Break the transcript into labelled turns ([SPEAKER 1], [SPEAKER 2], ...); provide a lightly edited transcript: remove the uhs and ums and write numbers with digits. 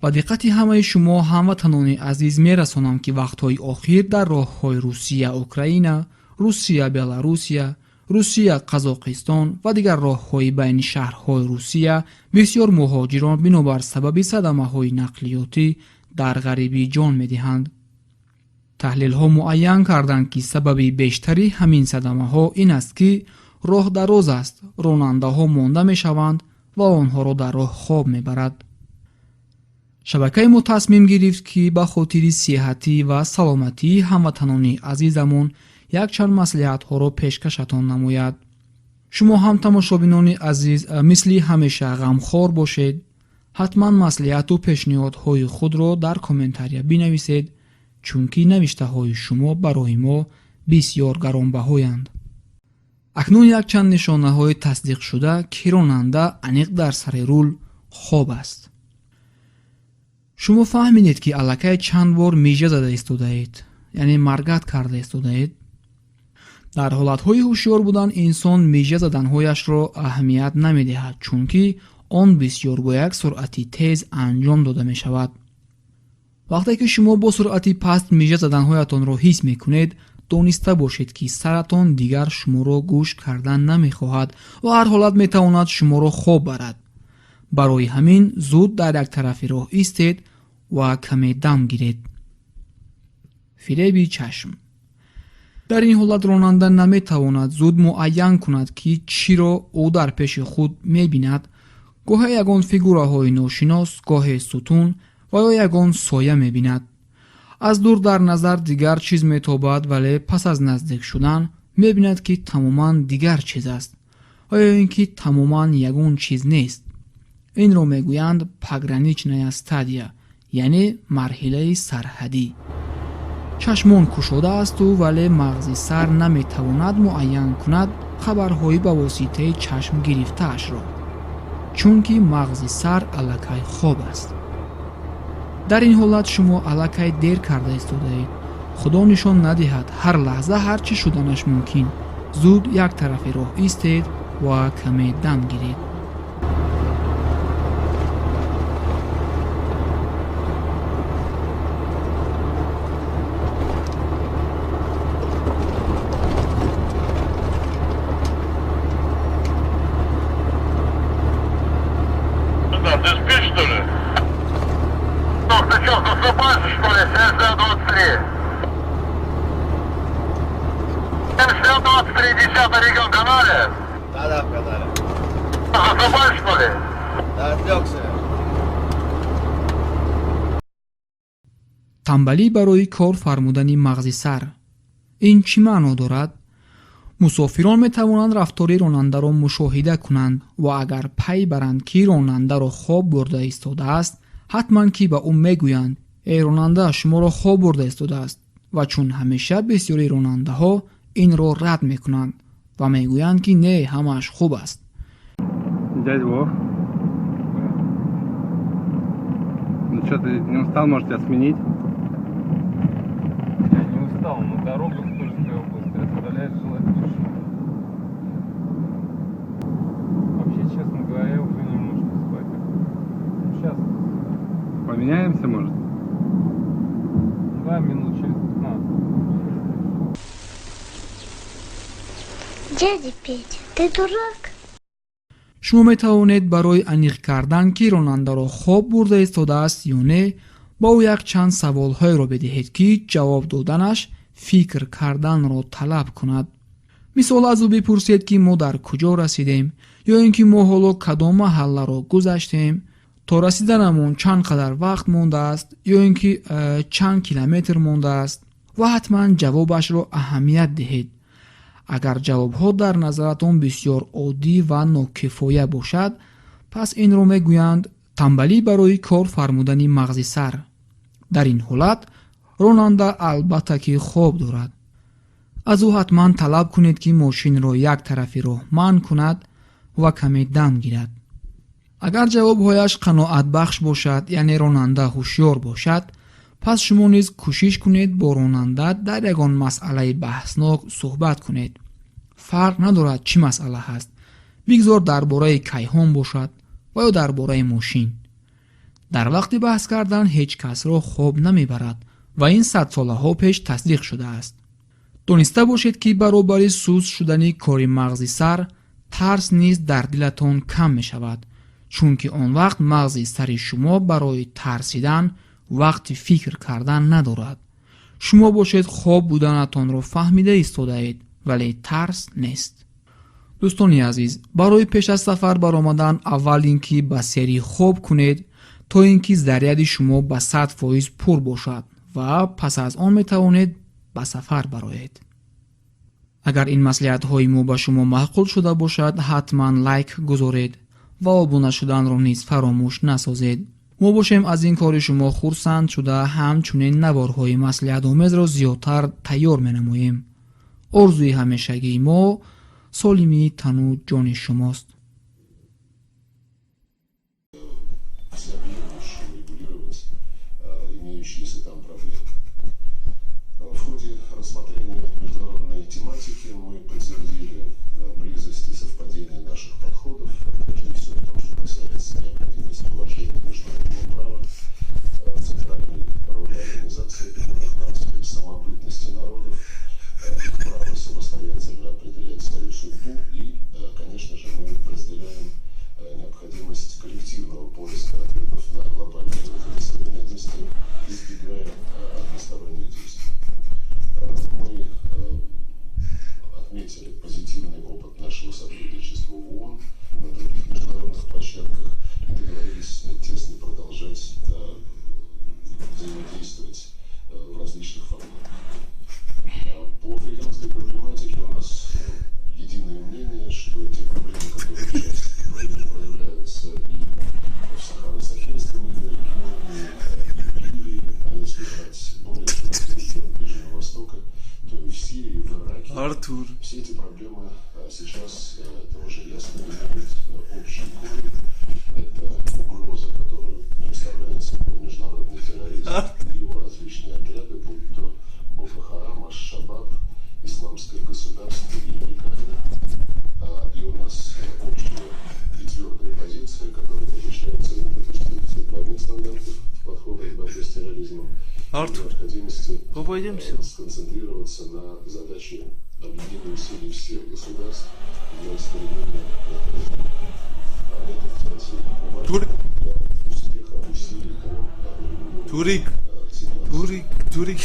[SPEAKER 1] Ба диққати ҳамаи шумо ҳамватанони азиз мерасонам, ки вақтҳои охир дар роҳҳои Русия Украина, Русия Беларусия, Русия Қазоқистон ва дигар роҳҳои байни шаҳрҳои Русия бисёр муҳоҷирон бинобар сабаби садамаҳои нақлиётӣ дар ғарибӣ ҷон медиҳанд. Таҳлилҳо муайян карданд, ки сабаби бештари ҳамин садамаҳо ин аст, ки роҳ дароз аст, ронандаҳо монда мешаванд ва онҳоро дар роҳ хоб мебарад. Шабакаи мо тасмим гирифт, ки ба хотири сиҳатӣ ва саломатии ҳамватанони азизамон якчанд маслиҳатҳоро пешкашатон намояд. Шумо ҳам, тамошобинони азиз, мисли ҳамеша ғамхор бошед. Ҳатман маслиҳату пешниҳодҳои худро дар комментария бинависед, чунки навиштаҳои шумо барои мо бисёр гаронбаҳоянд. Акнун якчанд нишонаҳои тасдиқшуда, ки ронанда аниқ дар сари рул хоб аст. Шумо фаҳмидед, ки аллакай чанд бор мижа зада истодаед, яъне моргать карда истодаед. Дар ҳолатҳои ҳушёр будан инсон мижа заданҳояшро аҳамият намедиҳад, чунки он бисёр бо як суръати тез анҷом дода мешавад. Вақте ки шумо бо суръати паст мижа заданҳоятонро ҳис мекунед, дониста бошед, ки саратон дигар шуморо гӯш кардан намехоҳад ва ҳар ҳолат метавонад шуморо хоб барад. Барои ҳамин зуд дар як тарафи роҳ истед ва каме дам гиред. Фиреби чашм. Дар ин ҳолат ронанда наметавонад зуд муайян кунад, ки чиро ӯ дар пеши худ мебинад. Гоҳе ягон фигураҳои ношинос, гоҳе сутун ва ё ягон соя мебинад. Аз дур дар назар дигар чиз метобад, вале пас аз наздик шудан мебинад, ки тамоман дигар чиз аст ва ё ин ки тамоман ягон чиз нест. Инро мегӯянд пограничная стадия, яъне марҳилаи сарҳадӣ. Чашмон кушода асту, вале мағзи сар наметавонад муайян кунад хабарҳои ба воситаи чашм гирифтаашро, чунки мағзи сар аллакай хоб аст. Дар ин ҳолат шумо аллакай дер карда истодаед. Худо нишон надиҳад, ҳар лаҳза ҳар чӣ шуданаш мумкин. Зуд як тарафи роҳ истед ва каме дам гиред.
[SPEAKER 2] Да, ты спишь, что ли? Ну, ты что, засыпаешь, что ли? 7023. 7023, 10 регион, канале?
[SPEAKER 3] Да-да, в канале.
[SPEAKER 2] Засыпаешь, что ли?
[SPEAKER 3] Да, отвлекся.
[SPEAKER 1] Тамбалӣ барои кор фармудани мағзи сар. Ин чӣ маъно дорад? Мусофирон метавонанд рафтори ронандаро мушоҳида кунанд ва агар пай баранд, ки ронандаро хоб бурда истодааст, ҳатман ки ба ӯ мегӯянд: «Эй ронанда, шуморо хоб бурда истодааст». Ва чун ҳамеша бисёри ронандаҳо инро рад мекунанд ва мегӯянд, ки не, ҳамааш хуб аст.
[SPEAKER 4] Дядь Вов. Ну что, ты не устал, может, тебя сменить?
[SPEAKER 5] Я не устал, но дорога в Тульской области оставляет желать лучшего. Вообще, честно говоря, уже немножко спать. Сейчас,
[SPEAKER 4] Поменяемся, может?
[SPEAKER 5] Да, минут через 15.
[SPEAKER 6] Дядя Петя, ты дурак?
[SPEAKER 1] Шумо метавонед барои аниқ кардан, ки ронандаро хоб бурда истодааст ё не, ба ӯ якчанд саволҳоеро бидиҳед, ки ҷавоб доданаш фикр карданро талаб кунад. Мисол, аз ӯ бипурсед, ки мо дар куҷо расидем, ё ин ки мо ҳоло кадом маҳалларо гузаштем, то расиданамон чанд қадар вақт мондааст, ё ин ки чанд километр мондааст, ва ҳатман ҷавобашро аҳамият диҳед. Агар ҷавобҳо дар назаратон бисёр оддӣ ва нокифоя бошад, пас инро мегӯянд тамбалӣ барои кор фармудани мағзи сар. Дар ин ҳолат ронанда албатта ки хоб дорад. Аз ӯ ҳатман талаб кунед, ки мошинро як тарафи роҳ манъ кунад ва каме дам гирад. Агар ҷавобҳояш қаноатбахш бошад, яъне ронанда ҳушёр бошад, пас шумо низ кӯшиш кунед бо ронанда дар ягон масъалаи баҳснок суҳбат кунед. Фарқ надорад, чӣ масъала ҳаст, бигзор дар бораи кайҳон бошад ва ё дар бораи мошин. Дар вақти баҳс кардан ҳеҷ касро хоб намебарад ва ин садсолаҳо пеш тасдиқ шудааст. Дониста бошед, ки баробари суст шудани кори мағзи сар, тарс низ дар дилатон кам мешавад, чунки он вақт мағзи сари шумо барои тарсидан вақти фикр кардан надорад. Шумо бошед, хоб буданатонро фаҳмида истодаед, вале тарс нест. Дӯстони азиз, барои пеш аз сафар баромадан аввал ин ки ба сери хоб кунед, то ин ки заряди шумо ба 100% пур бошад ва пас аз он метавонед ба сафар бароед. Агар ин маслиҳатҳои мо ба шумо маъқул шуда бошад, ҳатман лайк гузоред ва обуна шуданро низ фаромӯш насозед. Мо бошем, аз ин кори шумо хурсанд шуда, ҳамчунин наворҳои маслиҳатомезро зиёдтар тайёр менамоем. Орзуи ҳамешагии мо солимии тану ҷони шумост.
[SPEAKER 7] Всеобъемлюще урегулировать имеющиеся там проблемы. В ходе рассмотрения международной тематики мы подтвердили близость и совпадение наших подходов, прежде всего в том, что касается необходимости уважения международного права, центральной роли Организации Объединенных Наций, самобытности народов, их права самостоятельно определять свою судьбу и, конечно же, мы разделяем необходимость коллективного поиска ответов на глобальные вызовы современности, избегая односторонних действий. Мы отметили позитивный опыт нашего сотрудничества в ООН, на других международных площадках и договорились тесно продолжать взаимодействовать в различных форматах. По африканской проблематике у нас единое мнение, что те проблемы, которые сейчас проявляются и в Сахаро-Сахельском регионе, и в Ливии, а если брать более широкий регион Ближнего Востока, то и в Сирии, и в Ираке.
[SPEAKER 8] Артур.
[SPEAKER 7] Все эти проблемы сейчас, это уже ясно, имеют общий корень. Это угроза, которую представляет собой международный терроризм и его различные отряды, будь то Боко Харам, Аш-Шабаб, Исламское государство или Аль-Каида. И у нас общая и твердая позиция, которая заключается в недопустимости двойных стандартов в подходах к борьбе с терроризмом и
[SPEAKER 8] Артур,
[SPEAKER 7] необходимости
[SPEAKER 8] попойдемся.
[SPEAKER 7] Сконцентрироваться на задаче объединения усилий всех государств для искоренения этого зла. А это, кстати, важно
[SPEAKER 8] Турик.
[SPEAKER 7] Для успеха усилий по урегулированию
[SPEAKER 8] Турик.
[SPEAKER 7] ситуации.
[SPEAKER 8] Турик, Турик.